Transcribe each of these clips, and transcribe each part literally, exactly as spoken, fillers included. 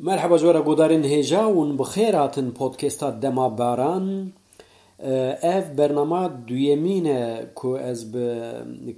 Merheba ji we re guhdarên hêja, hûn bi xêr hatin podcasta Dema Baran. Ev bernama duyemîn e ku ez bi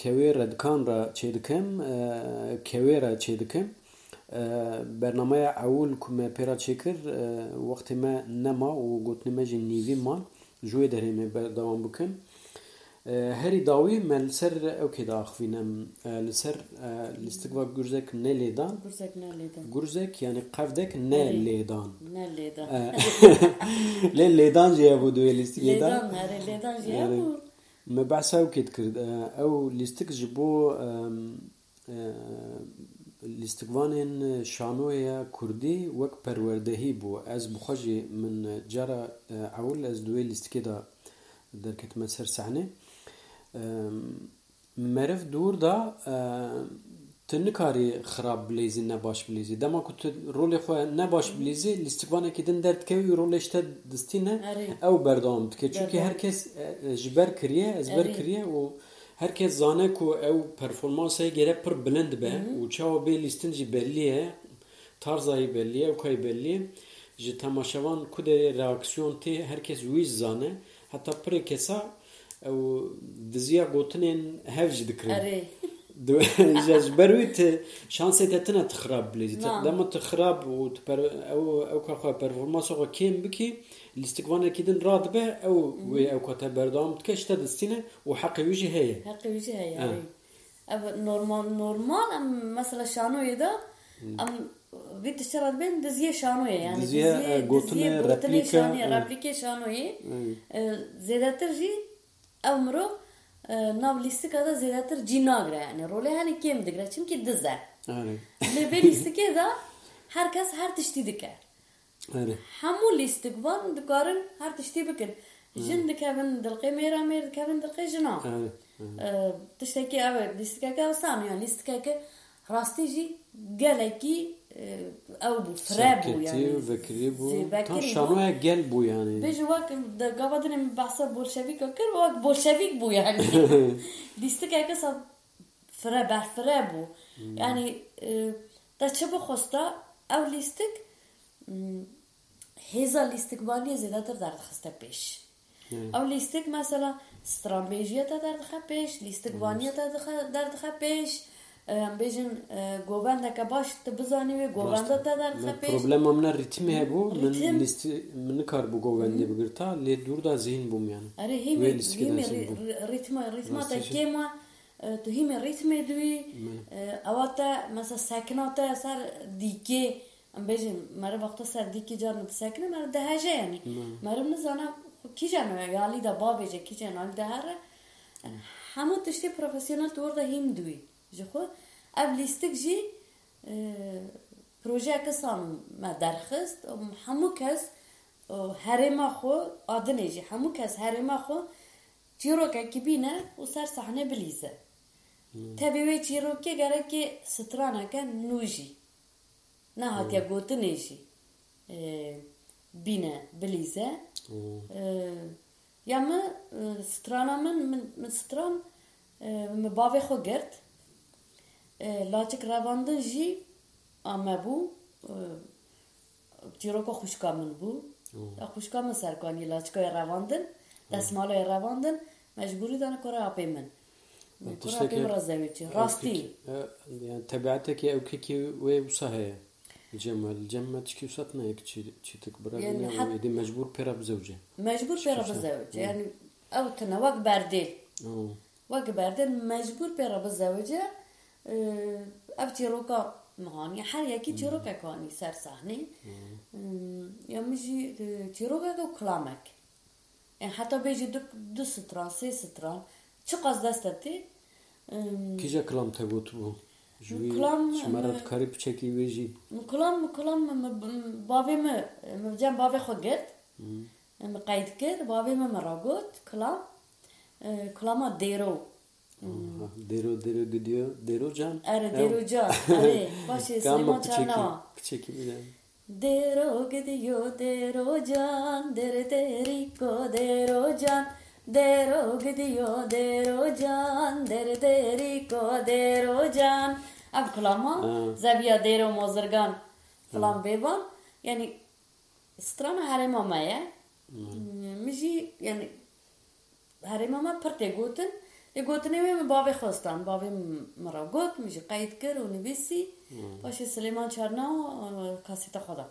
Kewê Redikan re çêdikim. Kewê re çêdikim. Bernameya ewil ku me pê re çêkir, wextê me nema û gotinê me jî nîvî man. Ji wê derê me berdewam bikin. E, herî dawî me li ser ewkê diaxivînim. E, li ser, e, lîstikva gurzek ne lêdan. Gurzek ne lêdan. Gurzek, yanî qevdek ne Erê. lêdan. Ne lêdan. E, lê lêdan jî hebû di wê lîstikê de. Lêdan, erê, lêdan jî Erê. hebû. Me behsa ewkê dikir. E, ew lîstik ji bo, em, e, lîstikvanên şanoyê ya kurdî wek perwerdehî bû. Ez bi xwe jî min cara, e, ewil ez di wê lîstikê de derketime ser sehnê. Em, meriv dûr da, e, tu nikarî xirab bilêzî, ne baş bilêzî. Dema ku tu rolê xwe ne baş bilêzî, lîstikvanekî din derdikevî û rolê ji te distîne, Erê. ew berdewam dike. Çünkü Berdewam. her kes, e, e, ji ber kiriye, ez ber Erê. kiriye û her kes zane ku ew performansayê gere pir bilind be Hı hı. û çawa bê lîstin jî bellî ye, tarzayî bellî ye, ewkayî bellî ye. Ji temaşevan ku derê reaksiyon tê, her kes wî zane. Heta pirê kesa ew diziya gotinên hev jî dikirin. Erê. Du-, ji, ji ber wî tu şansê te tine tu xirab bilêzî. Tu, Na. dema tu xirab û tu per-, ew, ew ka xwe performansa xwe kêm bikî, lîstikvanekî din radibe, ew Hı hı. wê ew ka te berdewam dike, ji te distîne û heqê wî jî heye. Heqê wî jî heye, Ha. erê. Ev normal, normal em mesela şanoyê de Hı. em vî tiştê re dibên diziyê şanoyê, yani Diziye, diziyê, e, gotinê, diziyê gotinê replîke, şanoyê, e. replîkê şanoyê, Evet. e, zêdetir jî ew mirov, e, nav lîstika de zêdetir cî nagire, yani rolê henî kêm digire, çimkî diz e. Evet. Lê vê lîstikê de her kes her tiştî dike. Erê. Hemû lîstikvan dikarin her tiştî bikin. Erê. Jin dikevin dilqê mêra, mêr dikevin dilqê jina. Erê, erê. E, tiştekî ev e, lîstikeke asan, yani lîstikeke rastî jî gelekî, e, ew bû, fire bû, Serketî yani. û vekirî bû. Zê-, Tam vekirî bû. şanoya gel bû yani. Bêje wek de gava dinê min behsa bolşevîka kir, wek bolşevîk bû yani. Lîstikeke sa fire, berfire bû. Hmm. Yani, e, te çi bixwesta, ew lîstik, mm, hêza lîstikvaniyê zêdetir derdixiste pêş. Hmm. Ew lîstik mesela stranbêjiya te derdixe pêş, lîstikvaniya Hmm. te dixe-, derdixe pêş. E, em bêjin, e, govendeke baş tu bizanî wê Rast. govenda te derdixe Me pêş. problema min a rîtmê hebû, min Rîtim. lîsti-, min nikaribû govendê Hmm. bigirta, lê dûr da zîn bûm yani. Erê, hîmê, Wê lîstikê de hîmê zîn rî-, bûm. rî-, rîtma, rîtma te Rastî. kêm e. E, tu hîmê rîtmê dûyî, Hmm. e, ewa te, mesela sekna te ser dîkê, em bêjin, meriv wexta ser dîkê carna disekine, meriv diheje yani. Hmm. Meriv nizane xwe kîjan e, ya alî de bavêje, kîjan alî de here. Hemû tiştê profesyonel tu orada hîm dûyî. Ji xwe ev lîstik jî, e, projeyeke san me derxist. Hemû kes, e, herêma xwe, adinê jî, hemû kes herêma xwe çîrokekî bîne û ser sahnê bilîze. Hmm. Tevî wê çîrokê gerekê straneke nû jî, nehatiye Hmm. gotinê jî, e, bîne bilîze. Hmm. E, ya min, e, strana min, min, min stran, e, min bavê xwe girt. E, Laçik Revandin jî a me bû. E, Çîroka xwişka min bû. Oh. Ya xwişka min serkanî laçikayê revandin, Oh. destmalayê revandin, mecbûrî dane kura apê min. Min kura apê min re zewicî. Rastî. Ewkek-, e, yani tebiatekî ewkekî wê wisa heye. Li cem we, li cem me tişkî wisa tune yek çî-, çîtik bira Yani bîne û het- êdî mecbûr pê re bizewce. Mecbûr pê re Tişkî wisa. bizewicî. Oh. Yani ew tune wek berdêl. Oh. Wek berdêl mecbûr pê re bizewicî. Ev çîroka min hanî, her yekî Hmm. çîrokek hanî ser sahnê. Hmm. Em, ya min jî, e, çîrokek û kilamek. E, heta bêjî du, du stran, sê stran, çiqas dest te tê. Em, Kîja kilam te gotibû? Ji wî kilam, ji me re em, dikarî piçekî wê jî. Min kilam, min kilam, min, min, bavê min, min cem bavê xwe girt. Hmm. Min qeyd kir, bavê min min re got, kilam, e, kilama dêro. Hmm. Aha, dêro, dêro gidiyor, dêro can. Erê, Ew. dêro can, erê, başê Gamba Silêman piçekî, Çarnawa. piçekî bile. Dêro gidiyo, dêro can, dêrê dêrîko, dêro can. Dêro gidiyo, dêro can, dêrê dêrîko, dêro can. Ev kilama Ha. zeviya dêro mozirgan. Filan vêvan, yani strana herêma me ye. Min jî yani herêma me pir tê gotin. Lê gotinê wê min bavê xwe stan. Bavê min re got, min jî qeyd kir û nivîsî. Paşê Silêman çarna, e, kaseta xwe da.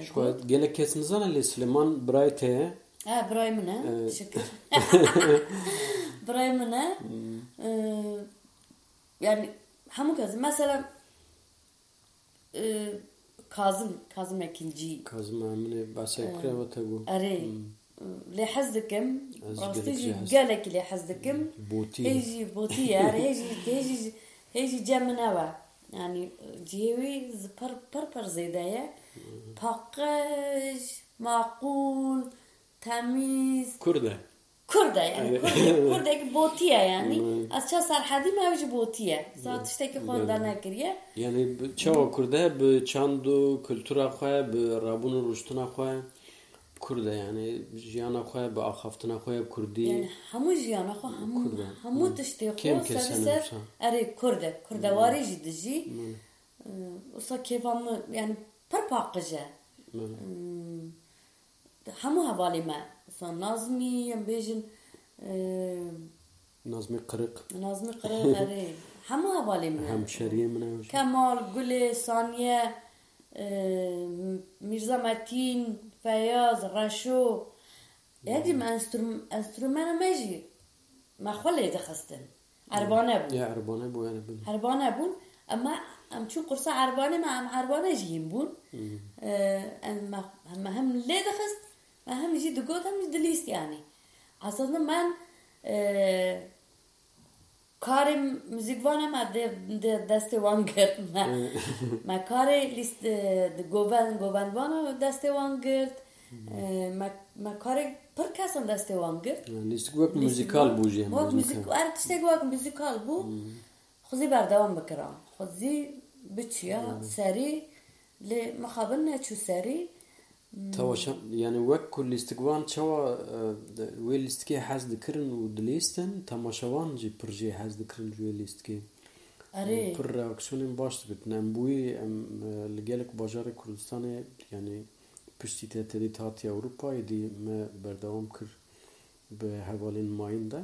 Ji xwe gelek kes nizane lê Silêman birayê te ye. He, birayê min e. Şikir. Birayê min e. E, yani hemû kes, mesela, e, Kazim, Kazim Ekincî. Kazim Eminê behsa, e, kure ve te bû. Erê. Lê hez dikim. Rastî jî gelekî lê hez dikim. Botî. Hê jî botî ye. Hê jî, hê jî, hê jî cem min ew e. Yani cihê wî zi-, pir, pir, pir zêde ye. Paqij, maqûl, temîz. Kurd e. Kurd e yani. Kurd e. Kurdekî botî ye yani. Ez ça Serhedî me, ew jî botî ye. Sa tiştekî xwe da nekiriye. Yani bi, çawa Kurd e? Bi çand û kultura xwe, bi rabûn û rûştina xwe. Kurd e, yani jiyana xwe bi axaftina xwe ya kurdî. Yani hemû jiyana xwe, hemû, Kurd e. Hemû tiştê xwe serî ser, erê, Kurd e. Kurdewarî jî dijî. Ee, wisa kêfa min, yani pir paqij e. Hmm, hemû hevalê me. Wisa Nazmî, em bêjin, ee, Nazmî Qiriq. Nazmî Qiriq, erê. Hemû hevalê min e. Hemşeriyê min e. Kemal, Gulê, Saniye, e, Mîrza Metîn, Feyaz, Reşo. Yedî me enstrûm-, enstrûmena me jî me xwe lê dixistin. Erbane bû. Ya, erbane bû, yani, bin. Erbane bûn. Ema em çûn qursa erbane, me em erbane jî hîn bûn. E, em, me, me hem lê dixist, me hem jî digot, hem jî dilîst, yani. Esasında men, e, Karê muzîkvana me de, de destê wan girt. Me, me karê lîst, e, di goven-, govendvana destê wan girt. E, me, me karê pir kesan destê wan girt. Lîstik wek muzîkal bû jî, wek muzîkal. Muzîk-, her tiştek wek muzîkal bû. Xwezî berdewam bikira. Xwezî biçiya serî, lê mixabin neçû serî. Tewa şa-, yani wek ku lîstikvan çawa, e, de, wê lîstikê hez dikirin û dilîstin, temaşevan jî pir jê hez dikirin ji wê lîstikê. Erê. E, pir reaksiyonên baş digitin. Em bûyî, em, e, li gelek bajarê Kurdistanê, yani piştî te tedî hatiye Ewropa, êdî me berdewam kir bi hevalên mayîn de.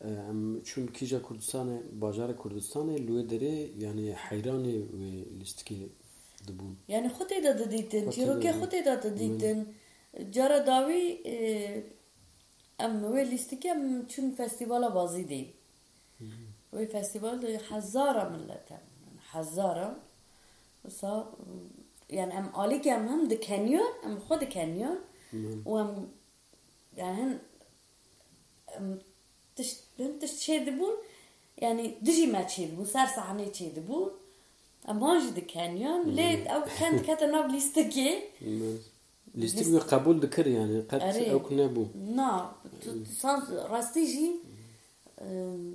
E, em çûn kîja Kurdistanê, bajarê Kurdistanê, li wê derê, yani heyranê wê lîstikê dibûn. Yani xwe tê de didîtin, çîrokê xwe tê de didîtin. Cara dawî, e, em wê lîstikê em çûn festîvala Bazîdê. Wê festîval de hezara millet hebûn, hezara. Wisa, yani em alîkî em hem dikeniyan, em xwe dikeniyan û em Yani hin, em, tişt, hin tişt çêdibûn, yani dijî me çêdibûn, ser sahnê çêdibûn. Em han jî dikeniyan, lê ew ken dikete nav lîstikê. Lîstik wî qebûl dikir yani, qet ew nebû. Na, tu, tu sans rastî jî, em,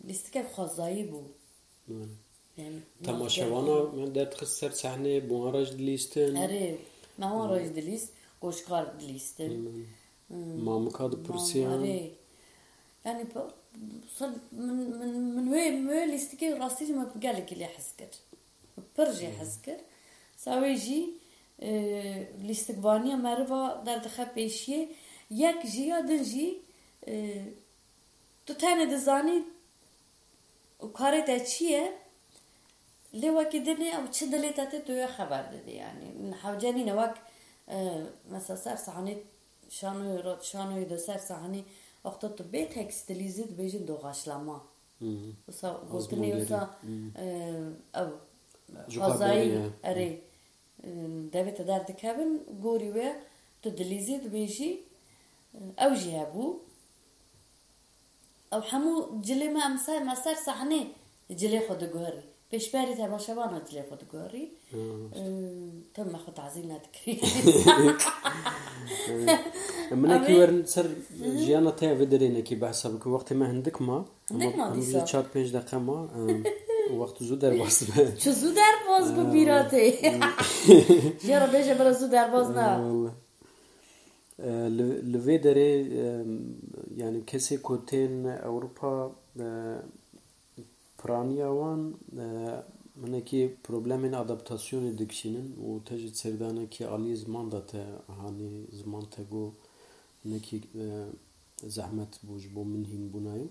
lîstikek xwezayî bû. Yani, temaşevana me derdixist ser sahnê, bi wan re jî dilîstin. Erê, me wan re jî dilîst, goşkar dilîstin. Hmm. Mamika dipirsiyan. Erê. Yani, pe-, sal-, min, min, min wê, min wê lîstikê rastî jî me gelekî lê hez kir. Pir jê hez kir. Sa wê jî, e, lîstikvaniya meriva derdixe pêşiyê. Yek jî ya din jî, e, tu tenê dizanî û karê te çi ye, lê wekî din e, ew çi dilê te tê, tu yê xeber didî, yani. Hewce nîne wek, e, mesela ser sahnê şanoyê ro-, şanoyê de ser sahnê wexta tu bê tekstîlîzî dibêjin doğaçlama. Wisa gotinê wisa, e, ew, xwezayî, erê. Devê te derdikevin, gorî wê tu dilîzî dibêjî, ew jî hebû. Ew hemû cilê me em ser, me ser sahnê cilê xwe diguherî. Pêşberî temaşevana cilê xwe diguherî. Tim me xwe tazî nedikirî. Min nekî werin ser jiyana te ya vê derê nekî behsa bikin. Wextê me hindik ma. Hindik ma dîsa. Çar pênc deqe ma, em, wext zû derbas dibe. Çi zû derbas bi bîra tê. Jê re bêje bira zû derbas ne. Wallah. E, li, li vê derê, em, yani kesê ku tên Ewropa, e, piraniya wan, e, Hinekî problemên adaptasyonê dikişînin û te ji serdanekî aliyê ziman de te hanî ziman te got hinekî, e, zehmet bû ji bo min hîn bûnayê.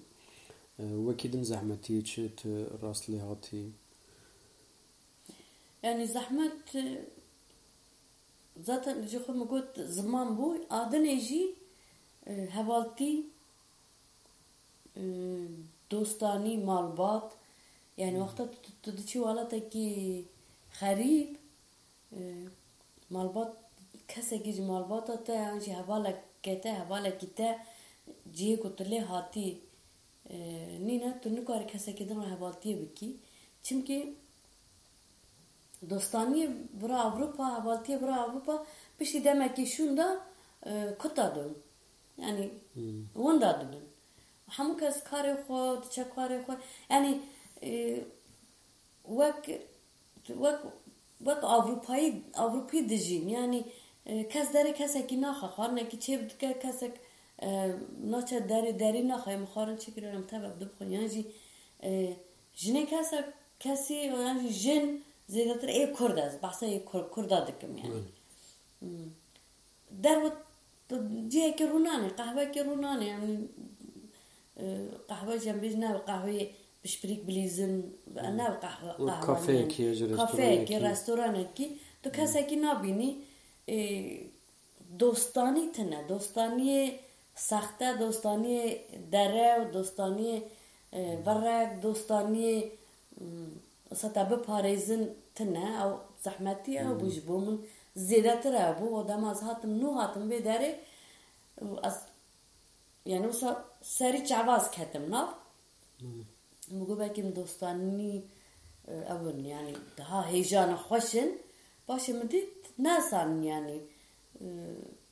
E, wekî din zehmetiyê çi tu rast lê hatî? Yani zehmet, e, zaten ji xwe min got ziman bû, a dinê jî, e, hevaltî, e, dostanî, malbat, yani wexta tu, tu, tu diçî welatekî xerîb, e, malbat, kesekî ji malbata te yan jî hevaleke te, hevalekî te cihê ku tu lê hatî, e, nîne, tu nikarî kesekî din re hevaltiyê bikî. Çimkî dostaniyê bira Ewropa, hevaltiyê bira Ewropa piştî demekî şûnda, e, kuta dibin. Yani winda dibin. Hemû kes karê xwe, diçe karê xwe. Yani, e, wek, wek, wek Ewropayî, Ewropî dijîn. Yani, e, kes derê kesekî naxe. Xwarinekî çêv dike, kesek, e, naçe derê, derî naxe. Em xwarin çêkiriyor, em teve bixwin. Yan jî, e, jinê kesek, kesî, yan jî jin zêdetir ê Kurd ez. Behsa ê Kur-, Kurda dikim yani. Hmm. Derve cihekî rûnanê, qehwekî rûnanê, em, e, qehwe jî em bêjin ne qehweyê pişpirîk bilîzin, ne qehwe, qehwe kafeyekî, kafeyekî, restoranekî, restoranekî, tu kesekî nabînî, e, dostanî tune, dostaniyê sexte, dostaniyê derew, dostaniyê, e, verek, dostaniyê, mm, wisa te biparêzin tune, ew zehmetî ye, ew bû ji bo min zêdetir e, bû o dema ez hatim, nû hatim vê derê, ez, yani wisa serî çava ez ketim nav. Min got belkî min dostanî, e, ew in, yani daha hêjana xweş in. Paşê min dît nesan yani, e,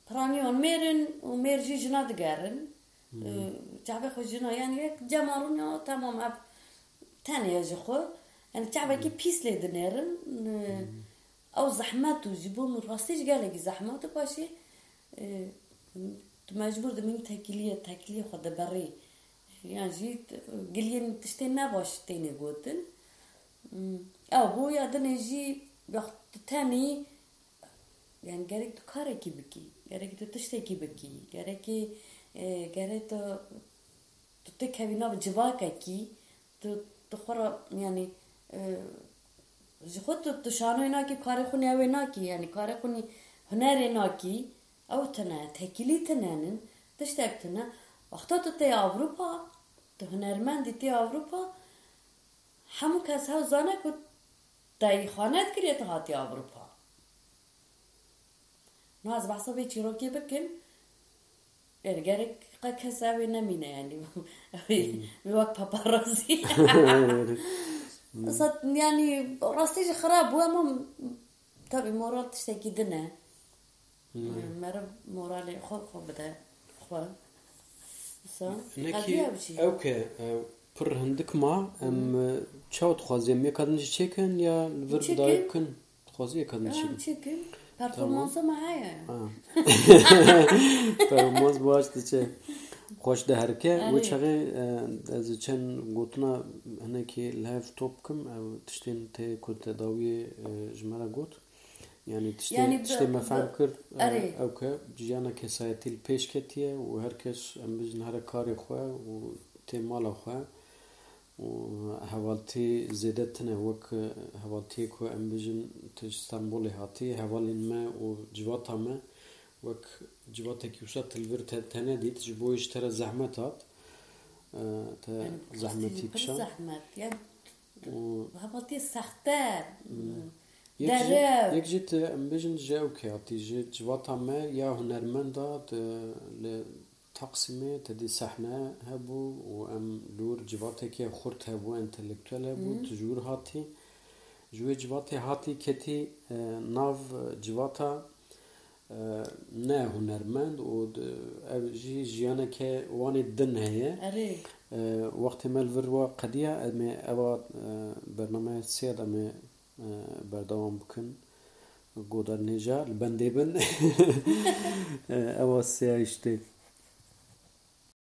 piraniyan mêr in û mêr jî jina digerin. E, çavê xwe jina, yani yek cema rûn ya, tamam, ev tenê ye ji xwe. Yani çavekî pîs lê dinêrin. E, ew zehmet û ji bo min rastî jî gelekî zehmet û paşê, e, tu mecbûr dimînî tekîliyê, tekîliyê xwe diberî. Yan jî giliyên tiştên nebaş têne gotin. Hmm. Ew bû ya dinê jî, wext tu tenî, yani gerek tu karekî bikî, gerek tu tiştekî bikî, gerekî, e, gerek tu, tu têkevî nav civakekî, tu, tu xwe re, yani, e, ji xwe tu, tu şanoyê nakî, karê xwe nî ew ê nakî, yani karê xwe nî hunerê nakî, ew tune, tekîlî tune nin, tiştek tune. Wexta tu tê Ewropa, tu hunermendî tê Ewropa, hemû kes hew zane ku te îxane dikiriye tu hatî Ewropa. Niha ez behsa vê çîrokê bikim, yani gerek qe kes ew ê nemîne yani. Ew ê wek paparazî. Zat, yani rastî jî xirab bû, ama tabii moral tiştekî din e. Meriv moralê xwe xwe bide xwe. Wisa Hinekî qediya biçî. Ew ke, e, pir hindik ma, em, e, çawa dixwazî, em yeka din jî çêkin ya li vir Çêkin. Bi dayik kin? Dixwazî yeka din Ya, çêkin. Çêkin. Performansa me heye. Ha. Performans baş diçe. Xweş diherike. Wê Erê. Çaxê, e, ez çend gotina hinekî li hev top bikim, ew tiştên tê ku tedawiyê, e, ji me re got. Yani tiştê, Yani bi- tiştê me bi- fehm kir, e, erê. Ew ke jiyana kesayetî li pêş ketiye û her kes, em bijin, here karê xwe û tê mala xwe û hevaltî zêde tine wek, e, hevaltiyê ku em bijin tu ji Stenbolê hatî, hevalên me û civata me wek civatekî wisa tu li vir te, te nedît, ji bo yê ji te re zehmet hat. E, te Yani zehmetî pir kişand. Zehmet. Yani Û hevaltiyê sexte. Hmm. Yek jî, Derew. Yek jî tu, em bêjin, ji ew ke hatî, ji civata me ya hunermenda, tu li Taksimê te dî sehne hebû û em li wir civateke xurt hebû, entelektuel hebû, Hı. Tu ji wir hatî. Ji wê civatê hatî ketî, e, nav civata, e, ne hunermend û di-, ev jî jiyaneke wanê din heye. Erê. E, wextê me li vir wa qediya, em ê eva, e, bernameya sêya de em ê, e, berdewam bikin. Godarnêja li bendê bin. E, ewa sêya îştê.